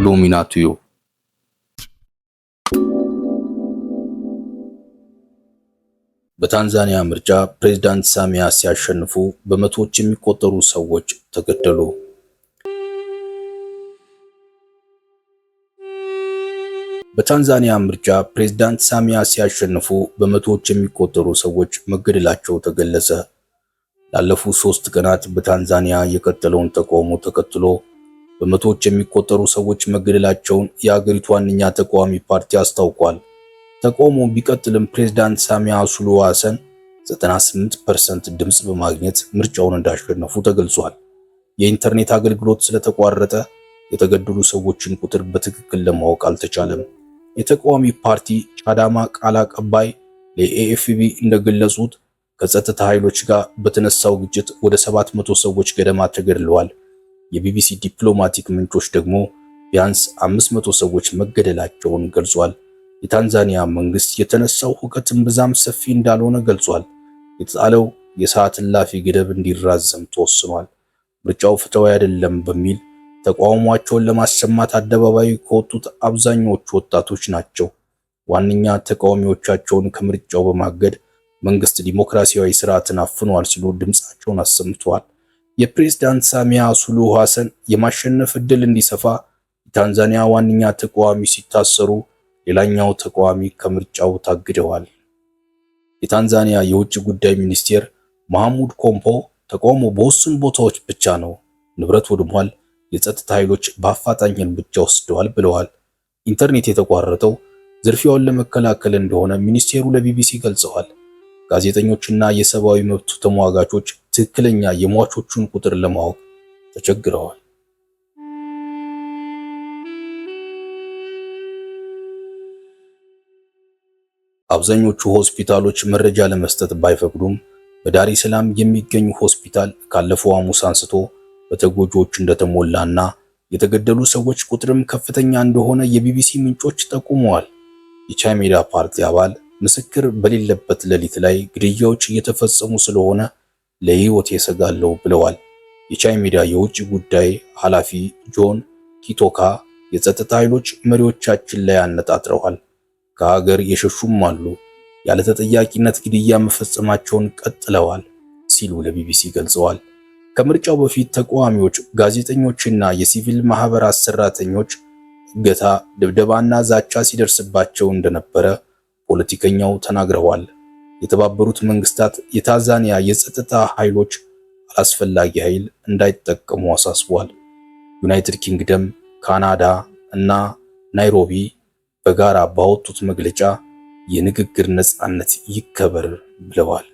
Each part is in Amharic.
ሎሚና ቲዩብ። በታንዛኒያ ምርጫ ፕሬዝዳንት ሳሚያ ሲያሸንፉ በመቶዎች የሚቆጠሩ ሰዎች ተገደሉ። በታንዛኒያ ምርጫ ፕሬዝዳንት ሳሚያ ሲያሸንፉ በመቶዎች የሚቆጠሩ ሰዎች መገደላቸው ተገለጸ። ላለፉት 3 ቀናት በታንዛኒያ የቀጠለውን ተቃውሞ ተከትሎ በመቶዎች የሚቆጠሩ ሰዎች መገደላቸውን የአገሪቱ ዋነኛ ተቃዋሚ ፓርቲ አስታውቋል። ተቃውሞ ቢቀጥልም ፕሬዝዳንት ሳሚያ ሱሉሁ ሐሰን 98% ድምፅ በማግኘት ምርጫውን እንዳሸነፉ ተገልጿል። የኢንተርኔት አገልግሎት ስለተቋረጠ የተገደሉ ሰዎችን ቁጥር በትክክል ለማወቅ አልተቻለም። የተቃዋሚ ፓርቲ ቻዳማ ቃል አቀባይ ለኤኤፍፒ እንደገለጹት ከጸጥታ ኃይሎች ጋር በተነሳው ግጭት ወደ 700 ሰዎች ገደማ ተገድለዋል። የቢቢሲ ዲፕሎማቲክ ምንጮች ደግሞ ቢያንስ 500 ሰዎች መገደላቸውን ገልጿል። የታንዛኒያ መንግስት የተነሳው ሁከት እምብዛም ሰፊ እንዳልሆነ ገልጿል። የተጣለው የሰዓት እላፊ ገደብ እንዲራዘም ተወስኗል። ምርጫው ፍትሃዊ አይደለም በሚል ተቃውሟቸውን ለማሰማት አደባባይ ከወጡት አብዛኛዎቹ ወጣቶች ናቸው። ዋነኛ ተቃዋሚዎቻቸውን ከምርጫው በማገድ መንግስት ዲሞክራሲያዊ ስርዓትን አፍኗል ሲሉ ድምፃቸውን አሰምተዋል። የፕሬዝዳንት ሳሚያ ሱሉሁ ሐሰን የማሸነፍ ዕድል እንዲሰፋ የታንዛኒያ ዋነኛ ተቃዋሚ ሲታሰሩ፣ ሌላኛው ተቃዋሚ ከምርጫው ታግደዋል። የታንዛኒያ የውጭ ጉዳይ ሚኒስቴር መሐሙድ ኮምፖ ተቃውሞ በውስን ቦታዎች ብቻ ነው፣ ንብረት ወድሟል፣ የጸጥታ ኃይሎች በአፋጣኝ እርምጃ ወስደዋል ብለዋል። ኢንተርኔት የተቋረጠው ዝርፊያውን ለመከላከል እንደሆነ ሚኒስቴሩ ለቢቢሲ ገልጸዋል። ጋዜጠኞችና የሰብአዊ መብት ተሟጋቾች ትክክለኛ የሟቾቹን ቁጥር ለማወቅ ተቸግረዋል። አብዛኞቹ ሆስፒታሎች መረጃ ለመስጠት ባይፈቅዱም በዳሬ ሰላም የሚገኝ ሆስፒታል ካለፈው ሐሙስ አንስቶ በተጎጂዎች እንደተሞላና የተገደሉ ሰዎች ቁጥርም ከፍተኛ እንደሆነ የቢቢሲ ምንጮች ጠቁመዋል። የቻሜዳ ፓርቲ አባል ምስክር በሌለበት ሌሊት ላይ ግድያዎች እየተፈጸሙ ስለሆነ ለሕይወቴ እሰጋለሁ ብለዋል። የቻይሜዳ የውጭ ጉዳይ ኃላፊ ጆን ኪቶካ የጸጥታ ኃይሎች መሪዎቻችን ላይ አነጣጥረዋል፣ ከሀገር የሸሹም አሉ፣ ያለ ተጠያቂነት ግድያ መፈጸማቸውን ቀጥለዋል ሲሉ ለቢቢሲ ገልጸዋል። ከምርጫው በፊት ተቃዋሚዎች፣ ጋዜጠኞችና የሲቪል ማህበራት ሰራተኞች እገታ፣ ድብደባና ዛቻ ሲደርስባቸው እንደነበረ ፖለቲከኛው ተናግረዋል። የተባበሩት መንግስታት የታንዛኒያ የጸጥታ ኃይሎች አላስፈላጊ ኃይል እንዳይጠቀሙ አሳስቧል። ዩናይትድ ኪንግደም፣ ካናዳ እና ናይሮቢ በጋራ ባወጡት መግለጫ የንግግር ነጻነት ይከበር ብለዋል።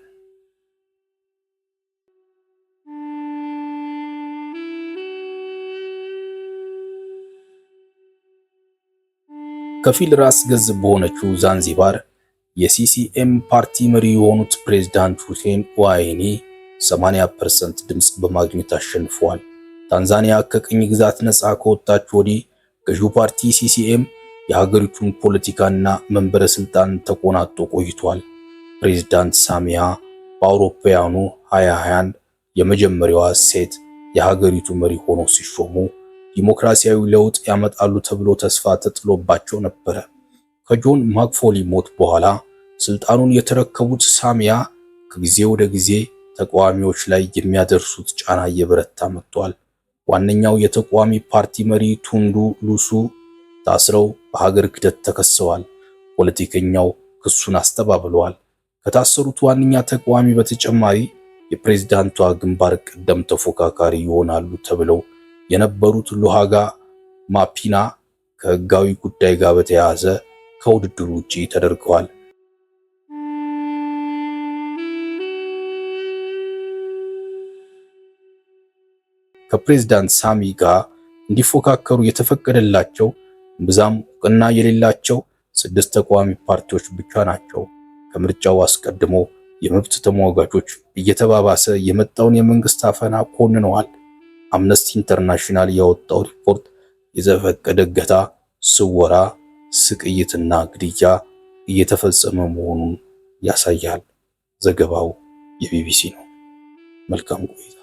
ከፊል ራስ ገዝ በሆነችው ዛንዚባር የሲሲኤም ፓርቲ መሪ የሆኑት ፕሬዝዳንት ሁሴን ዋይኒ 80% ድምፅ በማግኘት አሸንፈዋል። ታንዛኒያ ከቅኝ ግዛት ነፃ ከወጣች ወዲህ ገዢው ፓርቲ ሲሲኤም የሀገሪቱን ፖለቲካና መንበረ ስልጣን ተቆናጦ ቆይቷል። ፕሬዝዳንት ሳሚያ በአውሮፓውያኑ 2021 የመጀመሪያዋ ሴት የሀገሪቱ መሪ ሆነው ሲሾሙ ዲሞክራሲያዊ ለውጥ ያመጣሉ ተብሎ ተስፋ ተጥሎባቸው ነበረ። ከጆን ማግፎሊ ሞት በኋላ ስልጣኑን የተረከቡት ሳሚያ ከጊዜ ወደ ጊዜ ተቃዋሚዎች ላይ የሚያደርሱት ጫና እየበረታ መጥቷል። ዋነኛው የተቃዋሚ ፓርቲ መሪ ቱንዱ ሉሱ ታስረው በሀገር ክህደት ተከሰዋል። ፖለቲከኛው ክሱን አስተባብለዋል። ከታሰሩት ዋነኛ ተቃዋሚ በተጨማሪ የፕሬዝዳንቷ ግንባር ቀደም ተፎካካሪ ይሆናሉ ተብለው የነበሩት ሉሃጋ ማፒና ከህጋዊ ጉዳይ ጋር በተያያዘ ከውድድሩ ውጪ ተደርገዋል። ከፕሬዝዳንት ሳሚ ጋር እንዲፎካከሩ የተፈቀደላቸው እምብዛም እውቅና የሌላቸው ስድስት ተቃዋሚ ፓርቲዎች ብቻ ናቸው። ከምርጫው አስቀድሞ የመብት ተሟጋቾች እየተባባሰ የመጣውን የመንግስት አፈና ኮንነዋል። አምነስቲ ኢንተርናሽናል ያወጣው ሪፖርት የዘፈቀደ እገታ፣ ስወራ፣ ስቅይትና ግድያ እየተፈጸመ መሆኑን ያሳያል። ዘገባው የቢቢሲ ነው። መልካም ቆይታ።